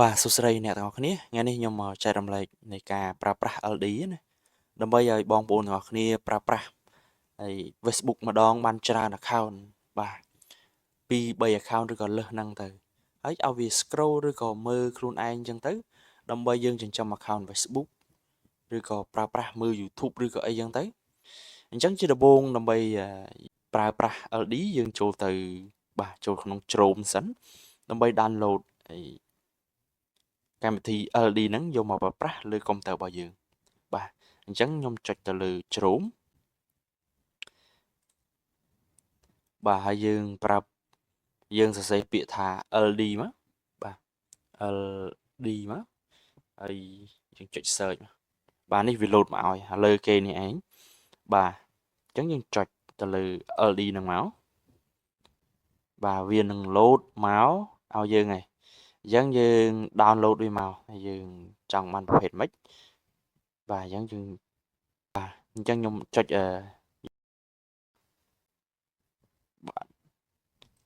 បាទសួស្តីអ្នកទាំងអស់គ្នាថ្ងៃនេះខ្ញុំមកចែករំលែកនៃការប្រើប្រាស់ LD ណាដើម្បីឲ្យបងប្អូនទាំងអស់គ្នាប្រើប្រាស់ហើយ Facebook ម្ដងបានច្រើន account បាទ2 3 account ឬក៏លើសហ្នឹងទៅហើយឲ្យវា scroll ឬក៏មើលខ្លួនឯងអញ្ចឹងទៅដើម្បីយើងចិញ្ចឹម account Facebook ឬក៏ប្រើប្រាស់មើល YouTube ឬក៏អីចឹងទៅអញ្ចឹងជាដំបូងដើម្បីប្រើប្រាស់ LD យើងចូលទៅបាទចូលក្នុង Chrome សិនដើម្បី download ហើយកម្មវិធី LD ហ្នឹងយកមកប្រើប្រាស់លើកុំព្យូទ័ររបស់យើងបាទអញ្ចឹងខ្ញុំចុចទៅលើ Chrome បាទហើយយើងប្រាប់យើងសរសេរពាក្យថា LD មកបាទ LD មកហើយយើងចុច search បាទនេះវា load មកឲ្យលើគេនេះឯងបាទអញ្ចឹងយើងចុចទៅលើ LD ហ្នឹងមកបាទវានឹង load មកឲ្យយើងហើយអញ្ចឹងយើង download វាមកហើយយើងចង់បានប្រភេទម៉េចបាទអញ្ចឹងយើងបាទអញ្ចឹងខ្ញុំចុចបាទ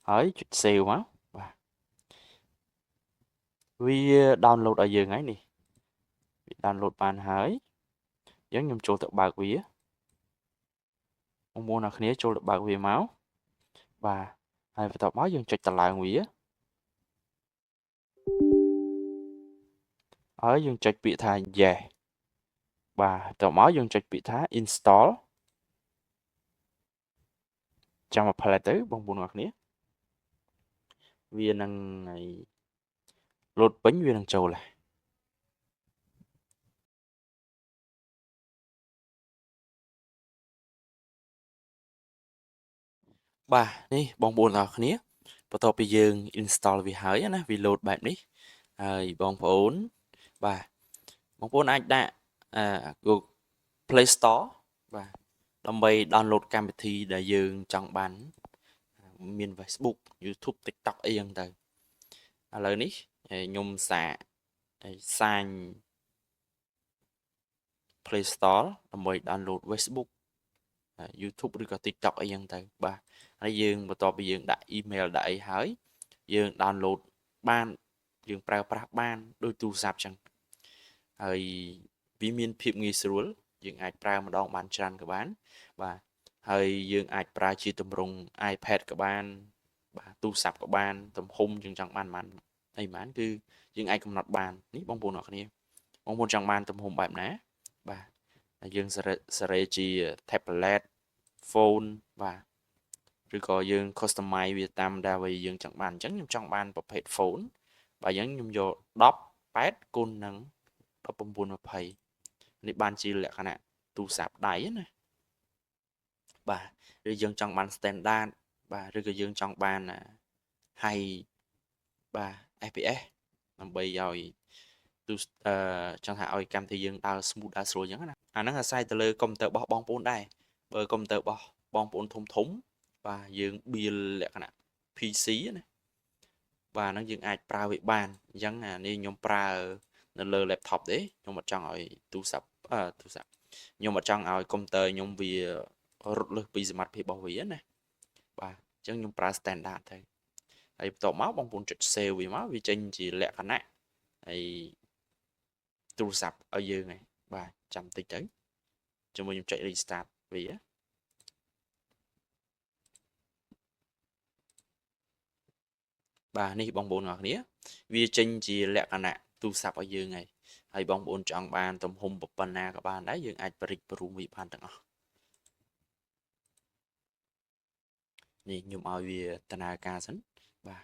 ហើយចុច save មកបាទវា download ឲ្យយើងហើយនេះវា download បានហើយអញ្ចឹងខ្ញុំចូលទៅបើកវាបងប្អូនអ្នកគ្នាចូលទៅបើកវាមកបាទហើយបន្ទាប់មកយើងចុចតម្លើងវាហើយយើងចុចពាក្យថា yes បាទបន្ទាប់មកយើងចុចពាក្យថា install ចាំមកផ្លែទៅបងប្អូនអ្នកគ្នាវានឹងឲ្យលោតពេញវានឹងចូលហើយបាទនេះបងប្អូនទាំងអស់គ្នាបន្ទាប់ពីយើង install វាហើយណាវា load បែបនេះហើយបងប្អូនបាទបងប្អូនអាចដាក់ Google Play Store បាទដើម្បី download កម្មវិធីដែលយើងចង់បានមាន Facebook YouTube TikTok អីចឹងទៅឥឡូវនេះខ្ញុំសាកសាញ Play Store ដើម្បី download Facebook YouTube ឬក៏ TikTok អីចឹងទៅបាទហើយយើងបន្ទាប់ពីយើងដាក់ email ដាក់អីហើយយើង download បានយើងប្រើប្រាស់បានដូចទូរស័ព្ទចឹងហើយវាមានភាពងាយស្រួលយើងអាចប្រើម្ដងបានច្រើនក៏បានបាទហើយយើងអាចប្រើជាទម្រង់ iPad ក៏បានបាទទូរស័ព្ទក៏បានទំហំយើងចង់បានប៉ុន្មានអីប៉ុន្មានគឺយើងអាចកំណត់បាននេះបងប្អូនអរគ្នាបងប្អូនចង់បានទំហំបែបណាបាទហើយយើងសេរីជា tablet phone បាទឬក៏យើង customize វាតាមដែលយើងចង់បានអញ្ចឹងខ្ញុំចង់បានប្រភេទ phone បាទអញ្ចឹងខ្ញុំយក10 8គុណនឹង19 20នេះបានជាលក្ខណៈទូរស័ព្ទដៃណាបាទឬយើងចង់បាន standard បាទឬក៏យើងចង់បាន high បាទ FPS ដើម្បីឲ្យទូអឺចង់ថាឲ្យកម្មវិធីយើងដើរ smooth ដើរស្រួលអញ្ចឹងណាអាហ្នឹងអាស្រ័យទៅលើកុំព្យូទ័ររបស់បងប្អូនដែរបើកុំព្យូទ័ររបស់បងប្អូនធំធំបាទយើង build លក្ខណៈ PC ណាបាទហ្នឹងយើងអាចប្រើវាបានអញ្ចឹងអានេះខ្ញុំប្រើនៅលើ laptop ទេខ្ញុំអត់ចង់ឲ្យទូរស័ព្ទទូរស័ព្ទខ្ញុំអត់ចង់ឲ្យកុំព្យូទ័រខ្ញុំវារត់លើសពីសមត្ថភាពរបស់វាណាបាទអញ្ចឹងខ្ញុំប្រើ standard ទៅហើយបន្ទាប់មកបងប្អូនចុច save វាមកវាចេញជាលក្ខណៈហើយទូរស័ព្ទឲ្យយើងហើយបាទចាំតិចទៅជាមួយខ្ញុំចុច restart វាបាទនេះបងប្អូនទាំងអស់គ្នាវាចេញជាលក្ខណៈទូរស័ព្ទឲ្យយើងហើយហើយបងប្អូនចង់បានទំហំប៉ុណ្ណាក៏បានដែរយើងអាចបរិចបរួមវាបានទាំងអស់នេះខ្ញុំឲ្យវាដំណើរការសិនបាទ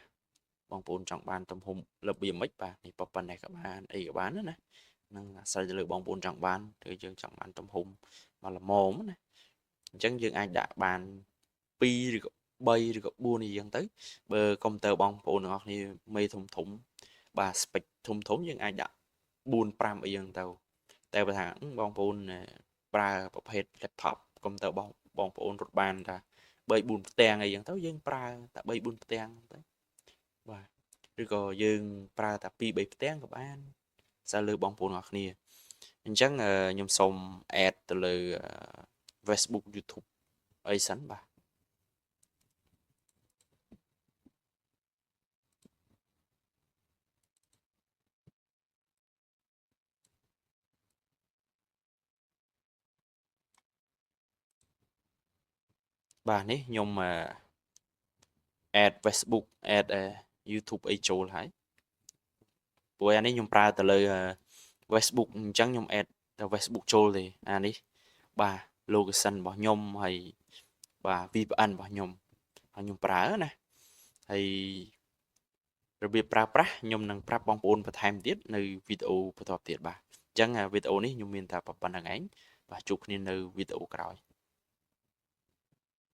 បងប្អូនចង់បានទំហំរបៀបម៉េចបាទនេះប៉ុណ្ណេះក៏បានអីក៏បានណានឹងអាស្រ័យទៅលើបងប្អូនចង់បានឬយើងចង់បានទំហំមកល្មមណាអញ្ចឹងយើងអាចដាក់បាន2ឬក៏3ឬក៏4នេះអញ្ចឹងទៅបើកុំព្យូទ័របងប្អូនទាំងអស់គ្នាមេធំធំបាទ spec ធំធំយើងអាចដាក់4 5អីចឹងទៅតែបើថាបងប្អូនប្រើប្រភេទ laptop កុំព្យូទ័របងបងប្អូនរត់បានថា3 4ផ្ទាំងអីចឹងទៅយើងប្រើតែ3 4ផ្ទាំងទៅបាទឬក៏យើងប្រើតែ2 3ផ្ទាំងក៏បានស្អាតលើបងប្អូនទាំងអស់គ្នាអញ្ចឹងខ្ញុំសូម add ទៅលើ Facebook YouTube អីសិនបាទ បាទនេះខ្ញុំ add Facebook add YouTube អីចូលហើយព្រោះអានេះខ្ញុំប្រើទៅលើ Facebook អញ្ចឹងខ្ញុំ add តែ Facebook ចូលទេអានេះបាទ location របស់ខ្ញុំហើយបាទ VPN របស់ខ្ញុំហើយខ្ញុំប្រើណាហើយរបៀបប្រើប្រាស់ខ្ញុំនឹងប្រាប់បងប្អូនបន្ថែមទៀតនៅវីដេអូបន្តទៀតបាទអញ្ចឹងវីដេអូនេះខ្ញុំមានតែប៉ុណ្ណឹងឯងបាទជួបគ្នានៅវីដេអូក្រោយ។